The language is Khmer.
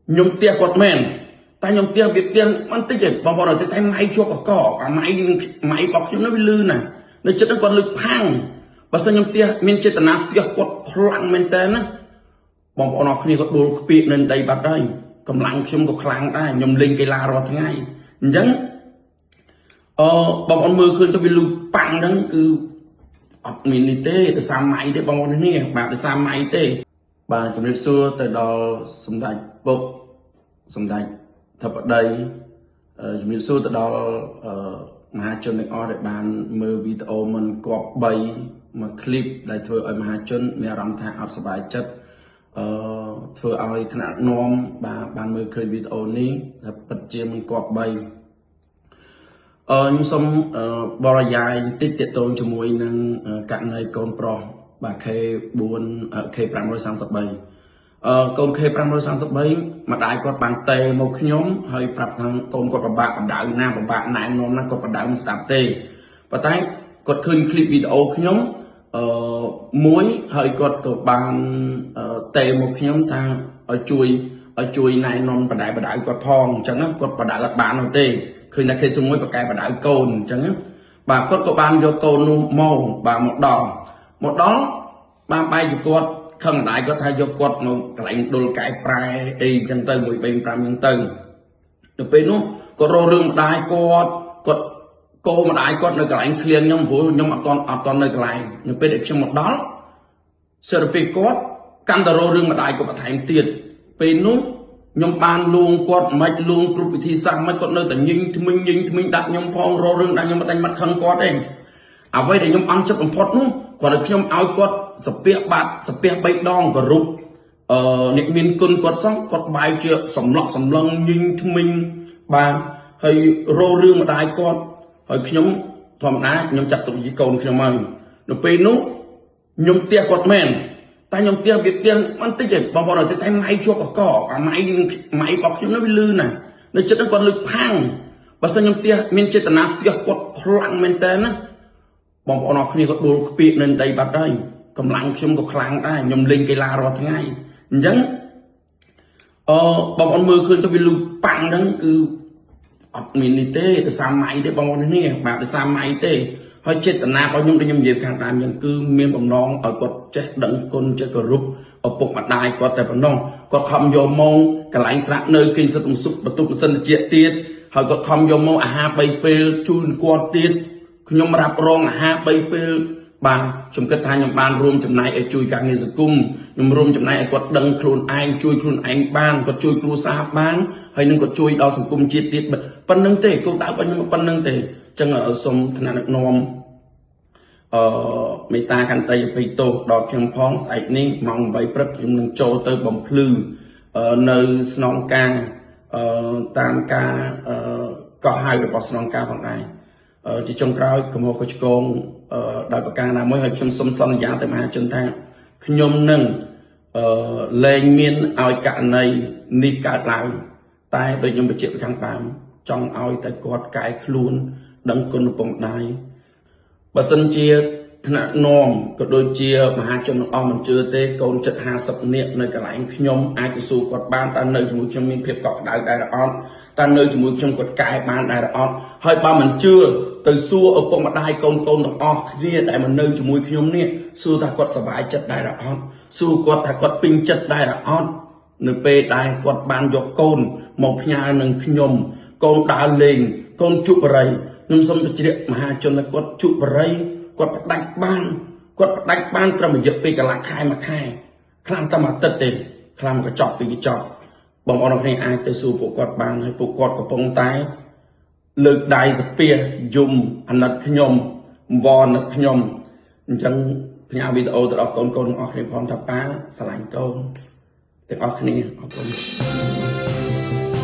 ខ្ញុំផ្ទះគាត់មែនតែខ្ញុំផ្ទះវាផ្ទះបន្តិចទេបងប្អូនតែតែម៉ៃជាប់កកអាម៉ៃម៉ៃរបស់ខ្ញុំនោះវាលឺណាស់នៅចិត្តហ្នឹងគាត់លឺផាំងបើសិនខ្ញុំផ្ទះមានចេតនាផ្ទះគាត់ខ្លាំងមែនតើណាបងប្អូនអរគ្នាក៏ដួលខ្ពៀកនៅដីបាត់ហើយកម្លាំងខ្ញុំក៏ខ្លាំងដែរខ្ញុំលេងកីឡារាល់ថ្ងៃអញ្ចឹងអឺបងប្អូនមើលឃើញទៅវាលឺប៉ាំងហ្នឹងគឺអត់មាននេះទេដោយសារម៉ៃទេបងប្អូននេះបាទដោយសារម៉ៃទេ បាទជំរាបសួរទៅដល់សម្ដេចពុកសម្ដេចធិបតីអឺជំរាបសួរទៅដល់អឺមហាជនទាំងអស់ដែលបានមើលវីដេអូមិនគប្បីមួយឃ្លីបដែលធ្វើឲ្យមហាជនមានអារម្មណ៍ថាអត់សប្បាយចិត្តអឺធ្វើឲ្យថ្នាក់នាំបាទបានមើលឃើញវីដេអូនេះថាពិតជាមិនគប្បីអឺខ្ញុំសូមបរិយាយបន្តិចទាក់ទងជាមួយនឹងករណីកូនប្រុសបាទ K4 K533 អឺកូន K533 ម្ដាយគាត់បានតេមកខ្ញុំហើយប្រាប់ថាកូនគាត់ពិបាកបដៅណាពិបាកណែនាំណាគាត់បដៅមិនស្ដាប់ទេប៉ុន្តែគាត់ឃើញឃ្លីបវីដេអូខ្ញុំអឺមួយហើយគាត់ក៏បានតេមកខ្ញុំថាឲ្យជួយឲ្យជួយណែនាំបដៅបដៅគាត់ផងអញ្ចឹងគាត់បដៅអត់បាននោះទេឃើញតែគេសមួយបកែបដៅកូនអញ្ចឹងបាទគាត់ក៏បានយកកូននោះមកបាទមកដល់មកដល់បានបែរជាគាត់ខឹងម្ដាយគាត់ថាយកគាត់មកកន្លែងដុលកែប្រែអីអញ្ចឹងទៅ1 3 5អញ្ចឹងទៅទៅពេលនោះគាត់រករឿងម្ដាយគាត់គាត់កោម្ដាយគាត់នៅកន្លែងឃ្លៀងខ្ញុំព្រោះខ្ញុំអត់តន់អត់តន់នៅកន្លែងនៅពេលដែលខ្ញុំមកដល់សិរពីគាត់កាន់តែរករឿងម្ដាយគាត់បន្ថែមទៀតពេលនោះខ្ញុំបានលួងគាត់មិនលួងគ្រប់វិធីសាស្ត្រមិនគាត់នៅតែញញថ្មិញញញថ្មិញដាក់ខ្ញុំផងរករឿងដាក់ខ្ញុំមិនតែមាត់ខឹងគាត់ទេអ្វីដែលខ្ញុំអន់ចិត្តបំផុតនោះគាត់ឲ្យខ្ញុំឲ្យគាត់សាពះបាត់សាពះ3ដងគោរពអឺអ្នកមានគុណគាត់សោះគាត់បែរជាសំឡក់សំឡឹងញញថ្មិញបាទហើយរោរឿងម្ដាយគាត់ហើយខ្ញុំធម្មតាខ្ញុំចាត់ទុកជាកូនខ្ញុំហើយនៅពេលនោះខ្ញុំផ្ទះគាត់មែនតែខ្ញុំផ្ទះវាផ្ទះបន្តិចទេបងប្អូនតែតែម៉ៃជាប់កកអាម៉ៃម៉ៃរបស់ខ្ញុំនោះវាលឺណាស់នៅចិត្តហ្នឹងគាត់លឺផាំងបើសិនខ្ញុំផ្ទះមានចេតនាផ្ទះគាត់ខ្លាំងមែនតើណាបងប្អូនអរគ្នាក៏ដួលខ្ពៀកនៅដីបាត់ហើយកម្លាំងខ្ញុំក៏ខ្លាំងដែរខ្ញុំលេងកីឡារាល់ថ្ងៃអញ្ចឹងអឺបងប្អូនមើលឃើញទៅវាលឺប៉ាំងហ្នឹងគឺអត់មាននេះទេដោយសារម៉ៃទេបងប្អូននេះបាទដោយសារម៉ៃទេហើយចេតនារបស់ខ្ញុំដូចខ្ញុំនិយាយខាងដើមអញ្ចឹងគឺមានបំណងឲ្យគាត់ចេះដឹងគុណចេះគោរពឪពុកម្ដាយគាត់តែប៉ុណ្ណោះគាត់ខំយកមកកន្លែងស្នាក់នៅគេងសិទ្ធិសុខបន្ទប់ម៉ាស៊ីនត្រជាក់ទៀតហើយគាត់ខំយកមកអាហារ3ពេលជូនគាត់ទៀតខ្ញុំរ៉ាប់រងអាហារ3ពេលបាទខ្ញុំគិតថាខ្ញុំបានរួមចំណែកឲ្យជួយការងារសង្គមខ្ញុំរួមចំណែកឲ្យគាត់ដឹងខ្លួនឯងជួយខ្លួនឯងបានគាត់ជួយគ្រួសារបានហើយនឹងក៏ជួយដល់សង្គមជាតិទៀតប៉ុណ្្នឹងទេគោលដៅរបស់ខ្ញុំប៉ុណ្្នឹងទេអញ្ចឹងសូមថ្នាក់ដឹកនាំអឺមេត្តាកន្តៃអភ័យទោសដល់ខ្ញុំផងស្អែកនេះម៉ោង8ព្រឹកខ្ញុំនឹងចូលទៅបំភ្លឺនៅស្នងការអឺតាមការកោះហៅរបស់ស្នងការផងដែរជាចុងក្រោយកំហុសខុសឆ្គងដោយប្រការណាមួយហើយខ្ញុំសូមសន្យាទៅមហាជនថាខ្ញុំនឹងអឺលែងមានឲ្យករណីនេះកើតឡើងតែដូចខ្ញុំបញ្ជាក់ពីខាងដើមចង់ឲ្យតែគាត់កែខ្លួនដឹងគុណឪពុកម្ដាយបើសិនជាថ្នាក់នាំក៏ដូចជាមហាជនទាំងអស់មិនជឿទេកូនចិត្ត50នាក់នៅកន្លែងខ្ញុំអាចទៅសួរគាត់បានតើនៅជាមួយខ្ញុំមានភាពកក់ក្ដៅដែរអត់តើនៅជាមួយខ្ញុំគាត់កែបានដែរអត់ហើយបើមិនជឿទៅសួរឪពុកម្ដាយកូនកូនទាំងអស់គ្នាដែលមកនៅជាមួយខ្ញុំនេះសួរថាគាត់សប្បាយចិត្តដែរអត់សួរគាត់ថាគាត់ពេញចិត្តដែរអត់នៅពេលដែលគាត់បានយកកូនមកផ្ញើនឹងខ្ញុំកូនដើរលេងកូនជក់បរិយខ្ញុំសូមទៅជ្រាបមហាជនថាគាត់ជក់បរិយគាត់ផ្ដាច់បានគាត់ផ្ដាច់បានត្រឹមរយៈពេលកន្លះខែមួយខែខ្លះតែមួយអាទិត្យទេខ្លះមកកញ្ចប់ពីរកញ្ចប់បងប្អូនគ្នាអាចទៅសួរពួកគាត់បានហើយពួកគាត់កំពុងតែលើកដៃសាពះយំអាណិតខ្ញុំវអាណិតខ្ញុំអញ្ចឹងផ្ញើវីដេអូទៅដល់កូនកូនទាំងអស់គ្នាផងថាប៉ាស្រឡាញ់កូនទាំងអស់គ្នាអរគុណ។